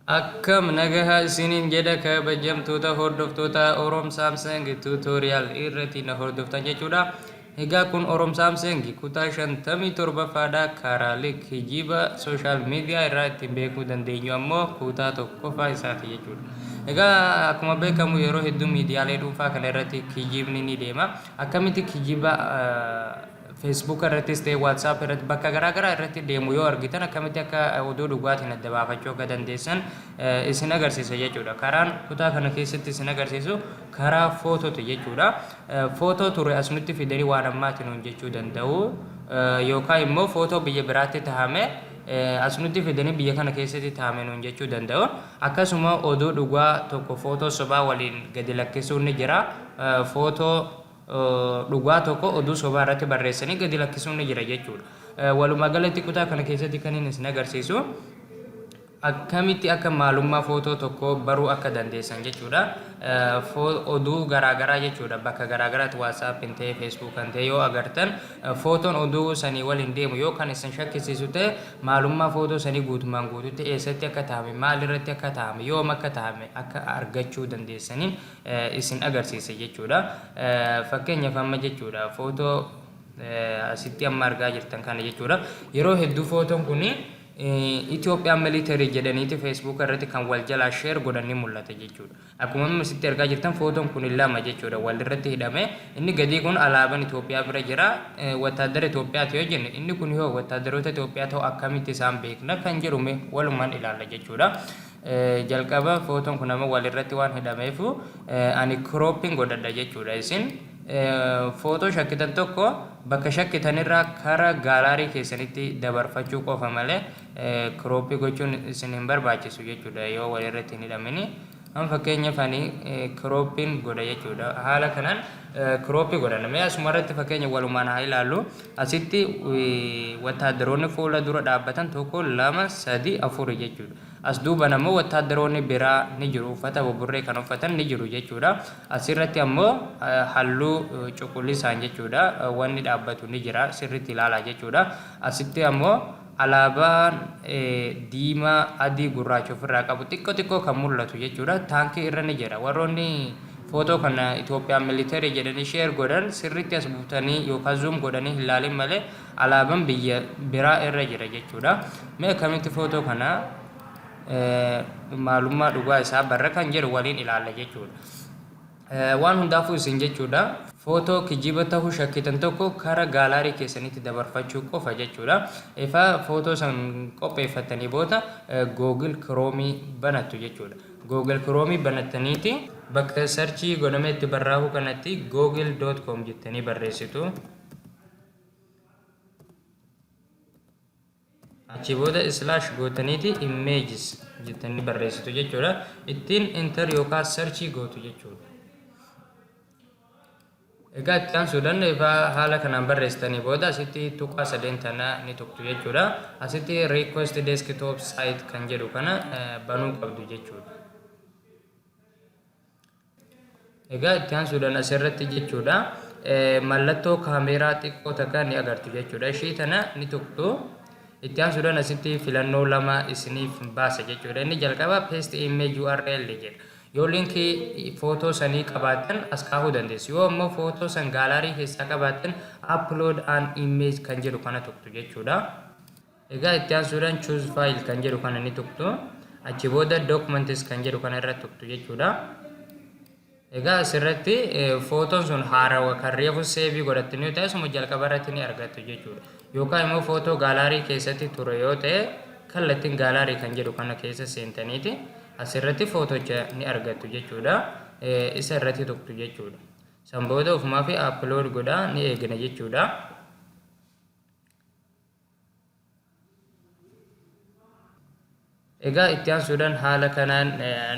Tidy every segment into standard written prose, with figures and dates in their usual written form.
Akkam nagaha isiniin jedha kabajamtoota hordoftoota Orom Samsung Tutorial irratti na hordoftan jechuudha. Egaa kun Orom Samsung kutaa 57ffaadha. Karaalee kijiba social media irraa ittiin beekuu dandeenyu ammoo kutaa tokkoffaa isaati jechuudha. Egaa akkuma beekamu yeroo hedduu miidiyaalee dhuunfaa kana irratti kijibni ni deema. Akkamitti kijiba Facebook irrattis ta'e WhatsApp irratti bakka garaa garaa irratti deemu yoo argitan akkamitti akka oduu dhugaatiin adda baafachuu akka dandeessan isin agarsiisa jechuudha. Karaan kutaa kana keessatti isin agarsiisu karaa foototi jechuudha. Footoo ture as nutti fidanii waan ammaati nuun jechuu danda'u yookaan immoo footoo biyya biraatti tahame as nutti fidanii biyya kana keessatti tahame nuun jechuu danda'u. Akkasuma oduu dhugaa tokko footoo sobaa waliin gadi lakkisuun ni jira. Footoo dhugaa tokko oduu sobaa irratti barreessanii gadi lakkisuun ni jira jechuudha. Walumaa galatti kutaa kana keessatti kan inni isin agarsiisu akkamitti akka maalummaa footoo tokkoo baruu akka dandeessan jechuudha. Oduu garaagaraa jechuudha bakka garaagaraatti WhatsApp ta'e Facebook kan ta'e yoo agartan footoon oduu sanii waliin deemu yoo kan isin shakkisiisu ta'e maalummaa footoo sanii guutumaan guututti eessatti akka taa'ame maalirratti akka taa'ame yoom akka taa'ame akka argachuu dandeessaniin isin agarsiisa jechuudha. Fakkeenyaaf amma jechuudha footoo asitti amma argaa jirtan kana jechuudha. Yeroo hedduu footoon kun Itoophiyaan military jedhaniiti Facebook irratti kan wal jalaa share godhan ni mul'ata jechuudha. Akkuma amma asitti argaa jirtan footoon kun lama jechuudha walirratti hidhame. Inni gadii kun alaabaan Itoophiyaa bira jira. Wattaaddara Itoophiyaati yoo jenne inni kun yoo wattaaddaroota Itoophiyaa ta'u akkamitti isaan beekna kan jedhu mee walumaan ilaalla jechuudha. Jalqaba footoon kun amma wal irratti waan hidhameefu ani cropping godhadha jechuudha. Isin footoo shakkitan tokko bakka shakkitan irraa kara gaalaarii keessanitti dabarfachuu qofa malee crop gochuun isin hin barbaachisu jechuudha yoo wal irratti hin hidhamini. Amma fakkeenyaaf ani cropping godha jechuudha. Haala kanaan crop godhanna. Mee asuma irratti fakkeenya walumaan haa ilaallu. Asitti wattaaddaroonni fuula dura dhaabbatan tokko, lama, sadi, afuri jechuudha. As duuban ammoo wattaaddaroonni biraa ni jiru, uffata buburree kan uffatan ni jiru jechuudha. Asirratti ammoo halluu cuqulisaan jechuudha wanni dhaabbatu ni jira, sirriitti ilaalaa jechuudha. Asitti ammoo alaabaan diimaa, adii, gurraacha ofirraa qabu xiqqoo xiqqoo kan mul'atu jechuudha. Taankii irra ni jira. Warroonni footoo kana Itoophiyaan military jedhanii share godhan sirriitti as buutanii yookaan zoom godhanii hin laalin malee Alaaban biyya biraa irra jira jechuudha. Mee akkamitti footoo kana maalummaa dhugaa isaa barra kan jedhu waliin ilaalla jechuudha. Waan hundaafuu isin jechuudha footoo kijiba ta'uu shakkitan tokko kara gaalaarii keessanitti dabarfachuu qofa jechuudha. Ifa footoo san qopheeffattanii booda Google Chrome banattu jechuudha. Google Chrome banattaniiti bakka sarchii godhamee itti barraa'u kanatti google.com jettanii barreessitu. Achii booda slash gootaniiti images jettanii barreessitu jechuudha. Ittiin enter yookaan search gootu jechuudha. Egaa itti aansuudhaan ifaa haala kanaan barreessitanii booda asitti tuqaa sadeen tana ni tuqtu jechuudha. Asitti request desktop site kan jedhu kana banuu qabdu jechuudha. Egaa itti aansuudhaan asirratti jechuudha mallattoo kaameeraa xiqqoo takka ni agartu jechuudha. Ishii tana ni tuqxu. Itti aansuudhaan asitti filannoo lama isiniif baasa jechuudha. Inni jalqaba paste image URL jedha. Yoo linkii footoo sanii qabaattan as kaahuu dandeessu. Yoo ammoo footoo san gaalaarii keessaa qabaattan upload an image kan jedhu kana tuqxu jechuudha. Egaa itti aansuudhaan choose file kan jedhu kana ni tuqxu. Achi booda documents kan jedhu kana irra tuqxu jechuudha. Egaa asirratti footoon sun haarawa kan reefu seevii godhattan yoo ta'e suma jalqaba irratti ni argattu jechuudha. Yookaan immoo footoo gaalaarii keessatti ture yoo ta'e kallattiin gaalaarii kan jedhu kana keessa seentaniiti asirratti footocha ni argattu jechuudha. Isa irratti tuqxu jechuudha. San booda ofumaa fi upload godhaa ni eegna jechuudha. Egaa itti aansuudhaan haala kanaan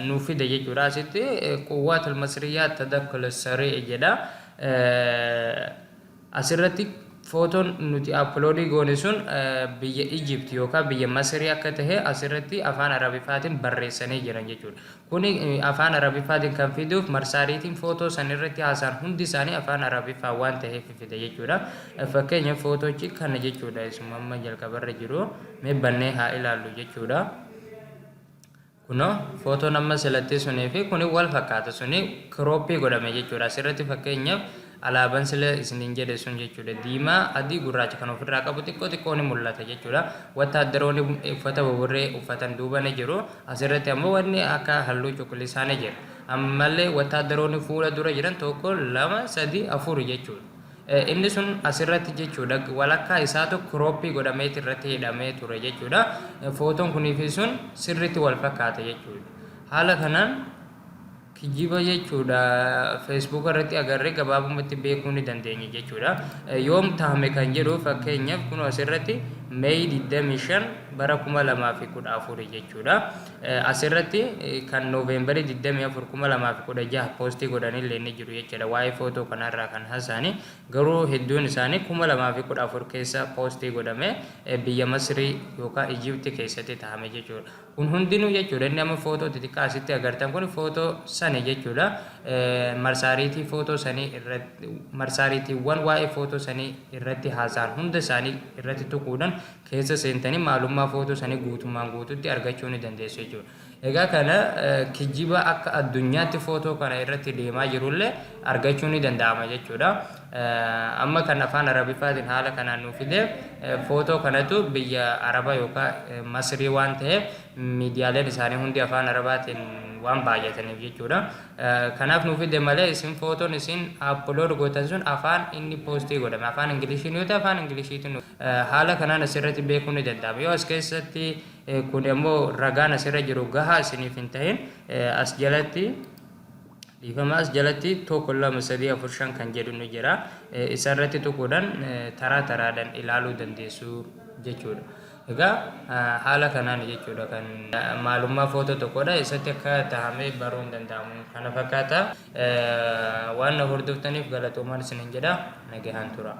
nuuf fida jechuudha. Asitti quwwaatul masriyyaa tadakkul sarii jedha. Asirratti footoon nuti aploodii goone sun biyya Egypt yookaan biyya Masrii akka tahe asirratti afaan Arabiffaatiin barreessanii jiran jechuudha. Kuni afaan Arabiffaatiin kan fiduuf marsaariitiin footoo san irratti haasa'an hundi isaanii afaan Arabiffaa waan taheef fida jechuudha. Fakkeenyaaf footochi kana jechuudha. Isuma amma jalqabarra jiru mee bannee haa ilaallu jechuudha. Kunoo footoon amma silatti sunii fi kuni wal fakkaata, suni crop godhame jechuudha. Asirratti fakkeenyaaf alaaban sila isiniin jedhe sun jechuudha. Diimaa, adii, gurraacha kan ofirraa qabu xiqqoo xiqqoo ni mul'ata jechuudha. Wattaaddaroonni uffata buburree uffatan duuba ni jiru. Asirratti ammoo wanni akka halluu cuquliisaa ni jira. Ammallee wattaaddaroonni fuula dura jiran tokko, lama, sadi, afur jechuudha. Inni sun asirratti jechuudha walakkaa isaatu crop godhameeti irratti hidhamee ture jechuudha. Footoon kunii fi sun sirriitti wal fakkaata jechuudha. Haala kanaan kijiba jechuudha Facebook irratti agarree gabaabumatti beekuu ni dandeenya jechuudha. Yoom tahame kan jedhu, fakkeenyaaf kun asirratti May 25 bara 2014 jechuudha. Asirratti kan November 24 2016 post godhanillee ni jiru jechuudha. Waa'ee footoo kanarraa kan haasa'ani garuu hedduun isaanii 2014 keessa post godhame, biyya Masrii yookaan Ijipti keessatti tahame jechuudha. Kun hundinuu jechuudha, inni amma footoo xixiqqaa asitti agartan kun footoo sani jechuudha. Marsaariitii footoo sanii irratti, marsaariitiiwwan waa'ee footoo sanii irratti haasa'an hunda isaanii irratti tuquudhaan keessa seentanii maalummaa footoo sanii guutummaan guututti argachuu ni dandeessu jechuudha. Egaa kana kijiba akka addunyaatti footoo kana irratti deemaa jirullee argachuu ni danda'ama jechuudha. Amma kan afaan Arabiffaatiin haala kanaan nuu fide, footoo kanatu biyya Arabaa yookaan Masrii waan ta'eef, miidiyaaleen isaanii hundi afaan Arabaatiin waan baay'ataniif jechuudha. Kanaaf nuu fide malee, isin footoon isin upload gootan sun afaan inni post godhame afaan Ingiliishiin yoo ta'e, afaan Ingiliishiitiin haala kanaan asirratti beekuun ni danda'ama. Yoo as keessatti kun immoo ragaan asirra jiru gahaa isiniif hin ta'in, as jalatti, dhiifama, as jalatti tokko, lama, sadii, afur, shan kan jedhu ni jira. Isa irratti tuquudhaan taraa taraadhaan ilaaluu dandeessu jechuudha. Egaa haala kanaan jechuudha kan maalummaa footoo tokkodha. Isatti akka tahamee baruu hin danda'amu. Kana fakkaata. Waan na hordoftaniif galatoomaan isiniin jedha. Nagahaan tura.